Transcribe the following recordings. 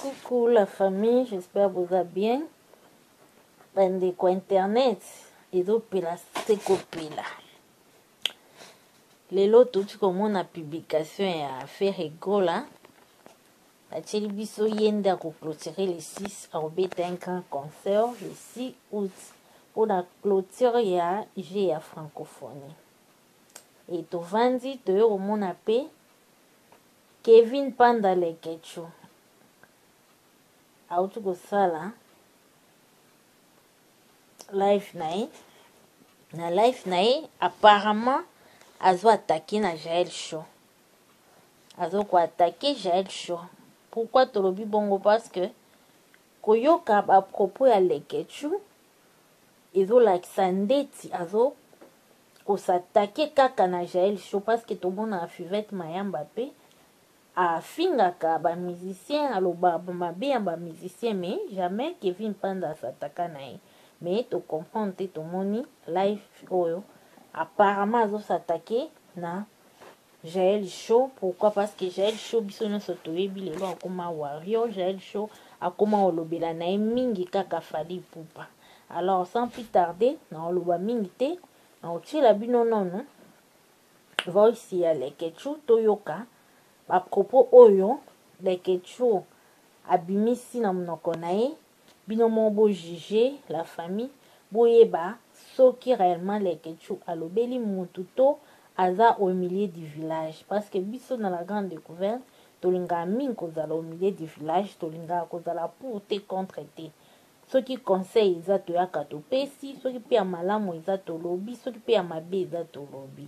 Coucou la famille, j'espère boza bien. Bandeko internet ezopela se kopela. Lelo touti komona publication ya Ferre Gola batieli biso ye nde akoclotire le 6 akobeta un grand concert le 6 août mpona clôture ya jeu ya francophonie e tovandi toye komona mpe Kevin Panda Leketchou auti kosala live na ye na live na ye apparemment azo attaquer na Jael Show azo ko attaquer Jael Show pourquoi tolobi bongo parce que koyoka ba propos ya Leketchou ezolakisa ndeti azo ko s'attaquer kaka na Jael Show parce que tomonaka Fivette Mayamba pe afingaka ba musiciens aloba mabe ya ba musiciens mais jamais Kevin Panda asataka na ye mais to comprendre te tomoni live oyo apparemment azo s'attaquer na Jael Show pourquoi parce que Jael Show biso nyonso toyebi lelo akoma warrior Jael Show akoma olobela na ye mingi kaka Fally Ipupa alors sans plus tarder na oloba mingi te na otiela bino nono voice ya Leketchou toyoka ba propos oyo Leketchou abimisi na monoko na ye Bino moko bo juger la famille boyeba soki reellement leketchou alobeli mutu to aza au milieu du village parce que biso na la grande decouverte tolingaka mingi kozala au milieu du village tolingaka kozala pour te contre te soki conseil eza toyaka topesi soki pe ya malamu eza tolobi soki pe ya mabe eza tolobi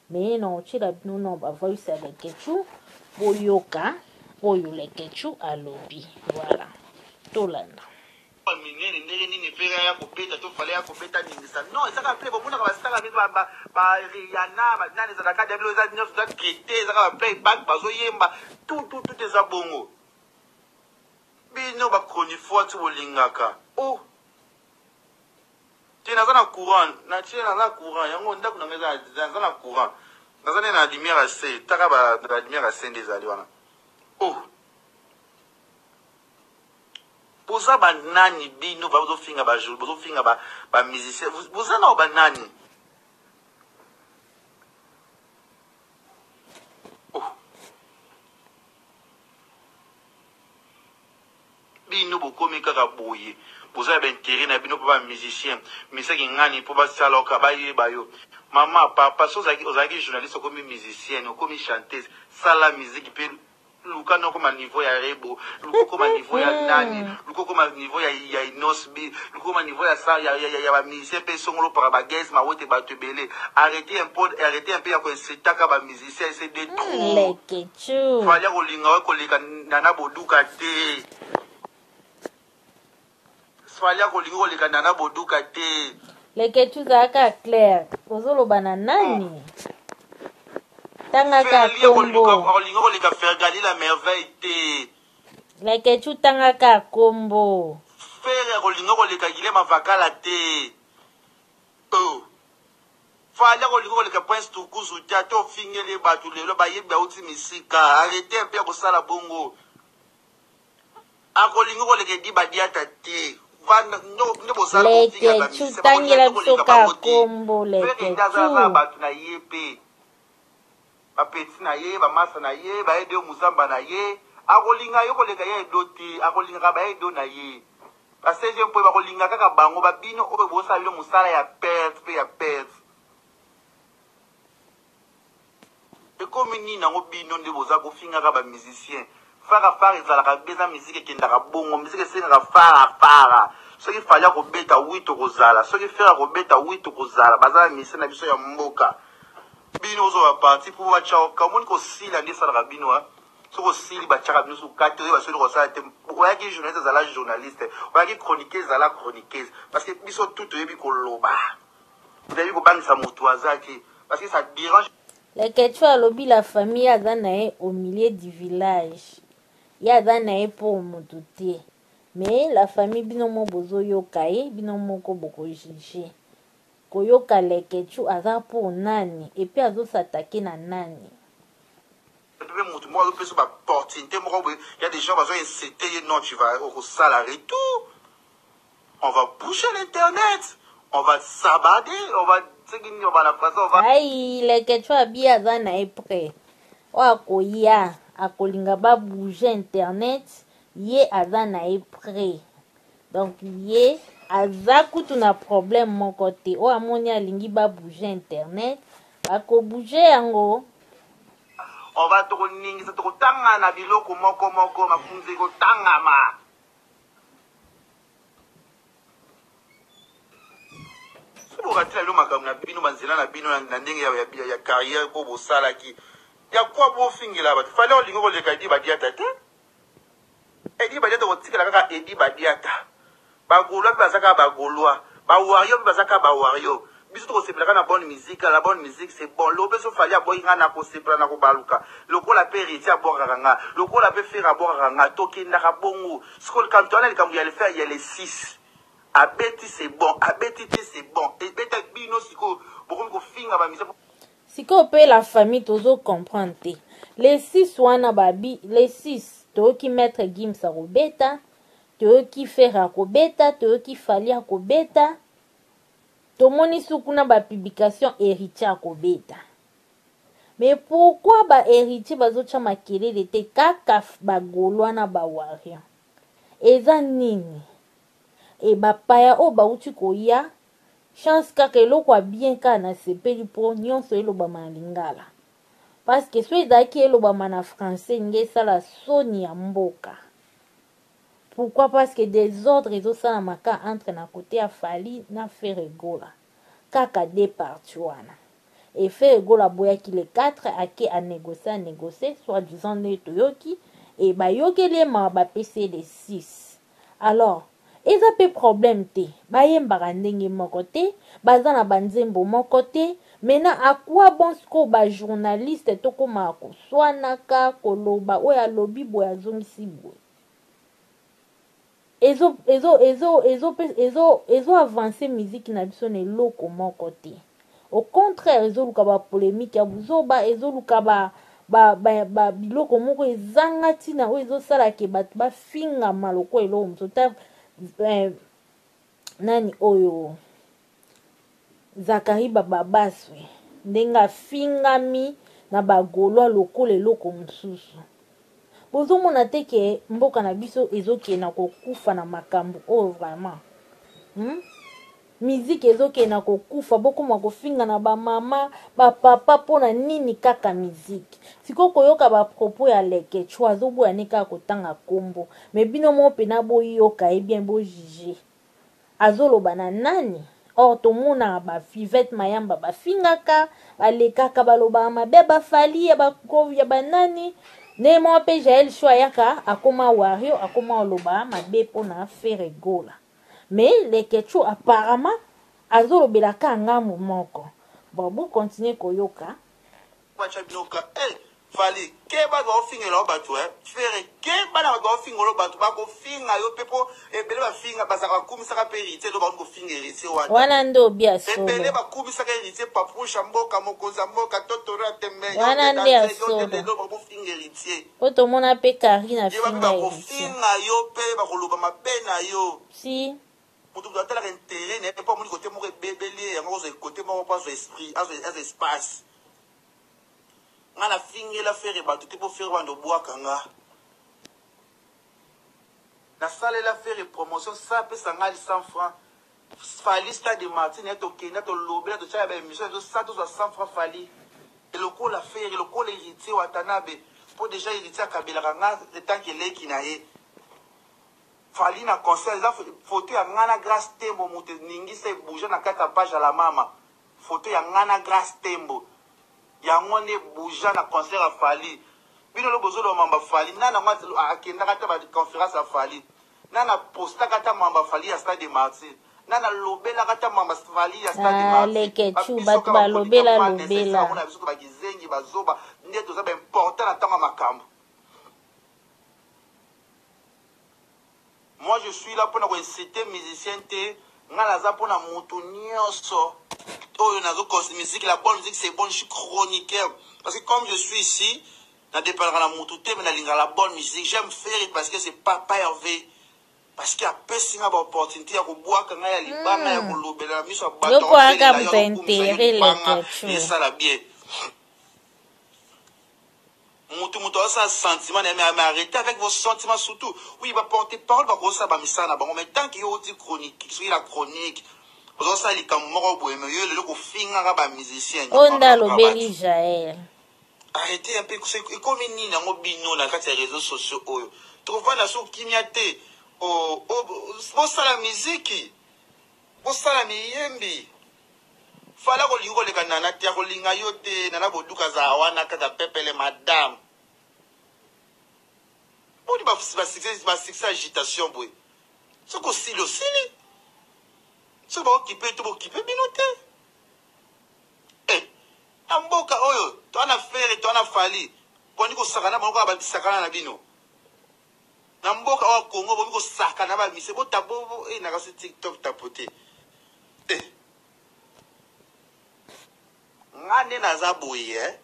mais na otiela bino no ba voice ya leketchou boyoka oyo leketchou alobi voilà tolanda minene ndenge nini fere aya kobeta to fale ya kobeta ningisa non ezaka play bomonaka basala bino ba Rihanna banani ezalaka dia bilo eza nyonso eza traite ezaka ba playback bazoyemba tout tout tout eza bongo bino ba chronifuati bolingaka oh Te naza na courant na tie naza na courant yango ndako na ngai eza naza na courant naza nde na lumière ya se taka ba ba lumière ya se nde ezali wana oh boza ba nani bino ba bozofinga ba jour bozofinga ba ba musicien boza nao ba nani oh Bino bokomi kaka boye boza ya ba interet na bino po ba musicien musicien kingani po basala oka bayeba yo mama papa so ozalaki ozalaki journaliste okomi musicienne okomi chanteuse sala musique pe luka na okoma niveau ya rebo luka okoma niveau ya nani luka okoma niveau ya ya inosb luka okoma niveau ya sa ya ya, ya, ya ba musicien pe songolo para ba gaz mawete bato ebele arrêtez un peu arrêtez un peu ya ko insultaka ba musicien c'est de trop Leketchou. Fally akolinga yo koleka Nana Boduka te. Fally akolingi koleka Nana Boduka te. Leketchou zalaka clair. Ozoloba na nani? Tangaka Fally kombo. akolingi koleka Fergali la merveille te. Leketchou tangaka kombo. Ferre akolingi koleka Guilhem Mavakala te. Oh. Fally akolinga koleka prince tukuzu te ata ofingeli ye batu lelo bayebi bawuti misika arrete un peu ya kosala bongo akolinga koleka edi badiata te nde bosala bofinga ba Leketchou musicien tangela bakolinga biso koleka ka bango te kombo Ferre nde aza aza na Leketchou. batu na ye pe ba petit na ye ba masa na ye ba edo muzamba na ye akolinga yo koleka ye edo te akolingaka ba edo na ye Ba CG mpoyi bako linga kaka bango ba bino oyo bosala bino musala ya perte pe ya perte. Ekomi nini yango bino nde boza kofingaka ba musiciens fara fara ezalaka bien eza musique ekendaka bongo musique esengaka fara fara soki Fally akobeta oui tokozala soki Ferre akobeta oui tokozala baza ba musiciens na biso ya mboka bino ozwa ba parti po batia omoni kosila nde esalaka bino hein Soki osili batiaka bino suka te oyeba soki kosala te oyaki journaliste zala journaliste oyaki chroniqueuse zala chroniqueuse parce que biso tout toyebi koloba toyebi kobangisa motu aza te parce que ça dérange. Leketchou alobi la famille aza na ye au milieu du village ye aza na ye pour mutu te mais la famille bino moko bozoyoka ye bino moko boko juge koyoka leketchou aza pour nani epuis azo s'attaquer na nani. Mpe moto moko azopesa ba opportunité moko boye, ya des gens bazo insulter ye, non, tu vas okosala retour, on va bouger l'internet, on va sabader, on va soki nini na français, on va Ai, Leketchou abi aza na ye prêt. Oyo akoya akolinga ba bouger internet, ye aza na ye prêt. Donc ye aza kutu na problème moko te. Oyo amoni alingi ba bouger internet, bako bouger yango. On va tokoningisa, tokotanga na biloko moko moko, makunzi ekotangama. Soki bokatela bino makambo na bino, banzela na bino na ndenge ya carrière oyo bosalaki, ya kwa bofingela bato. Fally olingi koleka Edi Badiata te. Edi Badiata kotikela kaka Edi Badiata. Bagaulois mpe baza kaka Bagaulois, Bawario mpe baza kaka Bawario. Biso tokosepela kaka na bonne musique. La bonne musique, c'est bon. Lobe so Fally aboyi nga, na kosepela na kobaluka lokola mpe Héritier abwakaka nga, lokola mpe Ferre abwakaka nga, tokendaka bongo. Sikoyo likambo towana, likambo ya le fer ya le 6, abeti c'est bon, abeti te c'est bon, ebeta bino. Sikoyo bokomi kofinga bamisa. Sikoyo mpe la famille, tozo comprendre te. Le 6 wana, babi le 6, toyoki Maître Gims akobeta, toyoki Ferre akobeta, toyoki Fally akobeta, tomoni su kuna bapublication Héritier akobeta. Mais pourquoi bahéritier bazotya makelele te, kaka Bagaulois na Bawario? Eza nini? E bapaya oyo bauti koya, chance kaka eloko ya bien kaka nasepeli mpo nyonso elobama na lingala, parce que so ezalaki elobama na français, nge esala soni ya mboka. Pourquoi? Parce que désordre ezosalama ka entre na côté ya Fally na Ferre Gola, kaka de parti wana. E Ferre Gola aboyaki le 4, ake anégocie, anégocie soit disant nde toyoki e bayokeli ye mawa, bapesi ye le 6. Alors eza mpe problème te, bayembaka ndenge moko te, baza na banzembo moko te. Maintenant, à quoi bon sikoyo bajournaliste tokomaka koswanaka, koloba oyo alobi boye, azongisi boye? Ezo ezo ezo ezo ezo ezo avance musique na biso na eloko moko te. Au contraire, ezoluka bapolémique ya buzoba, ezoluka ba ba, ba, ba biloko moko ezanga ntina oyo ezosala ke bato bafingama lokola eloko mosusu ta. Nani oyo Zakari Bababaswe, ndenge afingami na Bagaulois lokola eloko mosusu. Bozomona te ke mboka na biso ezokende na kokufa na makambo oyo vraiment, Miziki ezokende na kokufa, bokoma kofinga na bamama, bapapa, mpona nini? Kaka miziki. Sikoyo koyoka bapropos ya Leketchou, azoboya ne kaka kotanga nkombo, me bino moko mpena boyoka ye bien, bojuge azoloba na nani. Or tomonaka bafivete mayamba bafingaka, balekaka, balobaka mabe, baFally ya ya banani. Ndenge moko mpe Jael Show ayaka, akoma wario, akoma oloba mabe mpona Ferre Gola. Mais Leketchou apparemment azolobela ka ngambu moko. Bon, bocontinue koyoka. Batya bino ka eh, Fally ke bato baofingela yo bato, eh. Ferre ke bana bato baofingela yo bato, bakofinga yo mpe, mpo ebele bafinga, bazalaka bakumisaka mpe Héritier, to bakomi kofinga Héritier wana. Wana nde obi ya solo. Ebele bakumisaka Héritier, papusha mboka, mokonzi ya mboka, totoro ya tembe. Wana nde ya solo. Lelo bakofinga Héritier. Po tomona mpe Karine ye bape afinga Héritier. Bakofinga yo mpe bakoloba mabe na yo. Si. Moto moto atalaka intérêt na ye, mpo amoni kote moko ebebeli ye, yango kozwa kote moko mpo azwa esprit, azwa espace. Nga nafingela Ferre bato te mpo Ferre bando obwaka nga. Nasalela Ferre promotion sa apesa ngai 100 francs. Fally, stade des Martyrs ya tokenda, tolobela, totyala baémission, tosa tozwa 100 francs. Fally elokola Ferre, elokola Héritier Watanabe, mpo déjà Héritier akabelaka nga etanke eleki na ye. Fally na concert, eza photo ya nga na Grâce Tembo moto eningisa, ebouge na kati ya page ya la mama. Photo ya nga na Grâce Tembo, yango nde ebouge na concert ya Fally. Bino lo bozoloba mamba Fally, nani yango akendaka ata baconférence ya Fally? Nani apostaka ata mamba Fally ya stade des Martyrs? Nani alobelaka ata mamba Fally ya stade des Ah, Martyrs? Leketchou, bato balobela lobela. Na biso to bakizengi, bazoba nde toza baimportant na ntango ya makambo. Moi, je suis là mpona koincite musicien te. Nga naza mpona motu nyonso oyo nazo musique, la bonne musique, c'est bon. Je suis chroniqueur parce que comme je suis ici. Na dependaka na mutu te mais nalingaka la bonne musique. J'aime Ferre parce que c'est papa Hervé. Parce que apesi nga ba opportunité ya kobwaka nga ya libanga ya kolobela na miso ya bato Yo akobelela mpo yo aka akokumisa yo intérêt libanga Leketchou. esala bien. Mutu mutu azosala sentiment na ye mais mais arrêtez avec vos sentiments surtout. Oui, ba porte parole bakosala ba misala na bango mais tant que yo oti chronique, soki la chronique ozosala likambo moko boye mais yo lelo kofingaka ba musiciens Oyo nde nyoka alobeli bato. Jael. Arrêtez un peu, ekomi nini yango bino na kati ya réseaux sociaux oyo tokovanda so kimia te. Bosala miziki, bosala miyembi. Fala kolingi koleka Nana te, akolinga yo te. Nana Boduka azala wana kaka pepele madame. Boni ba succès agitation boye? Soki osili, osili. Soki baokipe to bokipe bino te. Eh, na mboka oyo toa na Ferre, toa na Fally, boni kosakana bango kaka babisakana na bino na mboka oyo Congo? Bomi kosakana bamise botabo eh, nakasi TikTok tapote eh. Nga nde naza boye eh.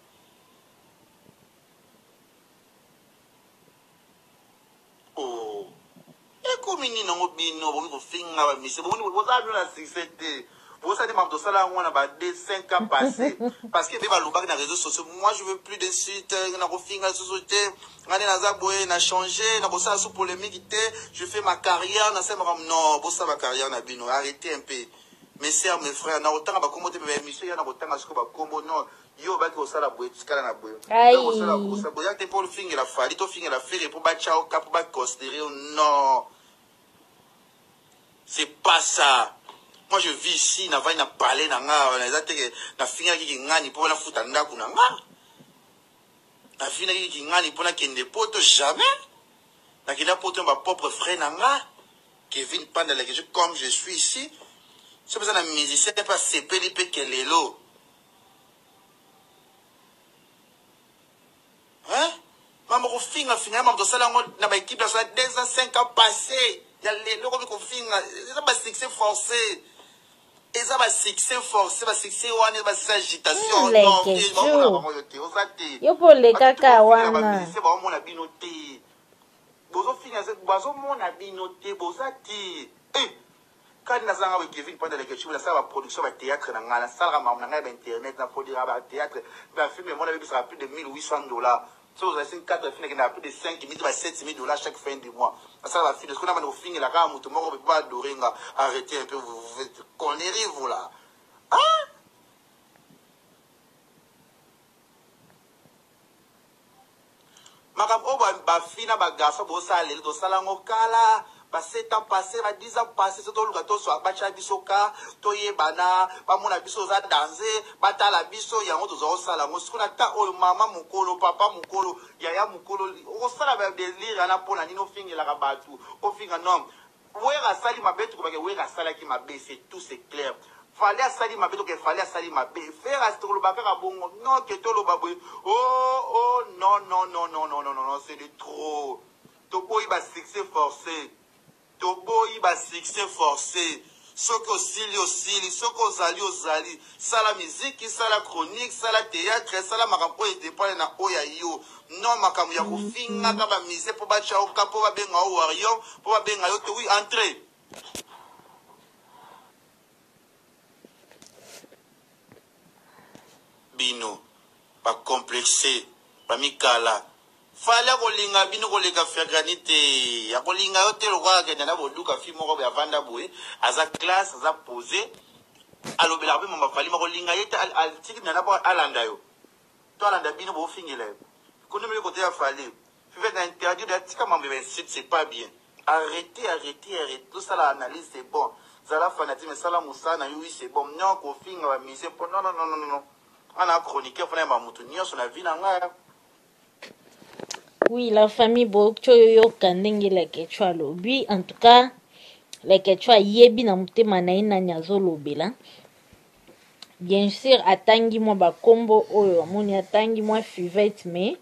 Oh. Ekomi nini yango bino bomi kofinga bamise? Bomoni boza bino na succès te. Bosali makambo tosala yango na ba 2 5 ans passé parce que ebe balobaki na réseaux sociaux: moi je veux plus d'insultes, na kofinga lisusu te. Nga nde naza boye, na change, na kosala su polémique te. Je fais ma carrière, nasala makambo. Non, bosala bacarrière na bino. Arrêtez un peu, mes sœurs, mes frères. Na kotanga bakombo te, baémission ya na kotanga sikoyo bakombo. Non, yo obaki kosala boye, tikala na boye. Ai. Kosala boya te mpo ofingela Fally to ofingela Ferre mpo batya oka mpo baconsidérer yo. Non, c'est pas ça. Moi je vis ici, navandi na palais na nga. Eza te ke nafingaki kingani mpo nafuta ndako na nga, nafingaki kingani mpo nakende poto. Jamais nakenda poto na bapropre frais na nga. Kevin Pandaleke, comme je suis ici, so mpenza na musicien mpe asepeli mpe ke lelo, hein? Mama kofingafinga ya mama, tosala yango na baéquipe nasala 2 ans, 5 ans passé. Ya lelo komi kofinga, eza basuccès forcé, eza basuccès forcé. Basuccès wana eza basuccès agitation. Leketchou. Bango yo te, oza te. Yo mpo olekaka wana. Bamusicien baomona bino te, bozofinga, bazomona bino te, boza te. Eh, kani nazanga boye. Kevin Panda Leketchou, nasala baproduction, bathéâtre na ngai, nasalaka makambo na ngai ya bainternet, naproduira bathéâtre, bafilm. Emona bebisaka plus de 1800 $. So ozalisi 4 film, ekendaka plus de 5 000, ba 7 000 dollars chaque fin du mois. Nasala bafilm. Soki nabanda kofingela kaka moto moko po baadore nga, arrêtez un peu, vous faites connerie, vous là. Ah, makambo oyo bafille na bagarçon bosala lelo, tosala yango kala, ba 7 ans passé, ba 10 ans passé. So toluka toswa batya biso ka toyebana, bamona biso oza danger, batala biso yango tozwa kosala yango sikoyo. Na ta oyo mama mokolo, papa mokolo, yaya mokolo, okosala badélire wana mpona nini? Ofingelaka bato, ofinga. Non, Wera asali mabe, tokobake Wera asalaki mabe, c'est tout, c'est clair. Fally asali mabe, toke Fally asali mabe. Ferre, tokoloba kaka bongo. Non, ke toloba boye. Oh, non, non, non, non, non, non, non, c'est de trop. Toboyi basuccès forcé, toboyi basuccès forcé. Soki osili, osili. Soki ozali, ozali. Sala miziki, sala chronique, sala théâtre, sala makambo oyo edépendre na oyo ya yo. Non, makambo ya kofingaka bamise mpo batya oka, mpo babenga yo warrior, mpo babenga yo te. Oui, entrée. Bino bacomplexe, bamikala. Fally akolinga bino koleka Fergani te, akolinga yo te. Lokola akende na boduka fi moko boye, avanda boye, aza classe, aza posé, alobelaka mpe mama. Fally makolinga ye te, atiki nana mpo alanda yo to alanda bino bofingela yo. Konomeli kote ya Fally Fivete na interdit de atika mambo ya insulte, c'est pas bien. Arrêtez, arrêtez, arrêtez. Tosala analyse, c'est bon. Zala fanatique mais sala mosala na yo. Oui, c'est bon. Non, kofinga bamise mpo non, non, non, non, non. Nga na chroniqueur mpona yamba motu nyonso na vie na ngai. Oui, la famille, boyoki oyoka ndenge Leketchou alobi. En tout cas, Leketchou ayebi na motema na ye nani azolobela. Bien sûr, atangi mwa bakombo oyo amoni, atangi mwa Fivete, mais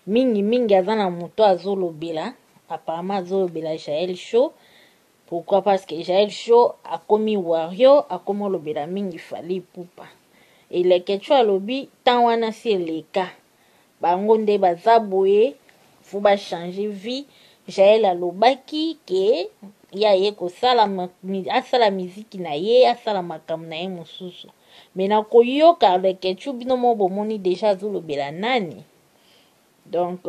mingimingi aza na moto azolobela. Apparemment azolobela Jael Show. Pourquoi? Parce que Jael Show akomi warrior, akomi olobela mingi Fally Ipupa. Leketchou alobi temps wana si eleka. Bango nde baza boye, faut ba changer vie. Jael alobaki ke ye aye kosala asala miziki na ye, asala makambo na ye mosusu. Mais na koyoka Leketchou bino moko bomoni deja azolobela nani. Donc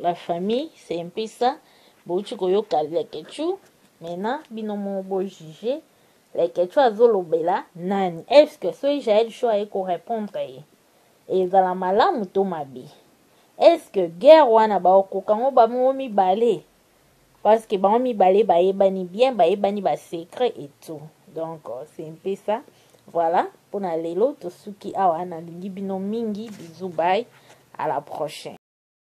la famille, c'est un peu ça. Bouti koyoka Leketchou, maintenant bino moko bo juger Leketchou azolobela nani. Est-ce que soki Jael Show aye ko répondre ye, ezala malamu to mabe? Est-ce que guerre wana bakokoka ngo bango mibale? Parce que bango mibale bayebani bien, bayebani ba secret et tout. Donc c'est un peu ça. Voilà, mpona lelo tosuki awa. Nalingi bino mingi, bisous, bye, à la prochaine.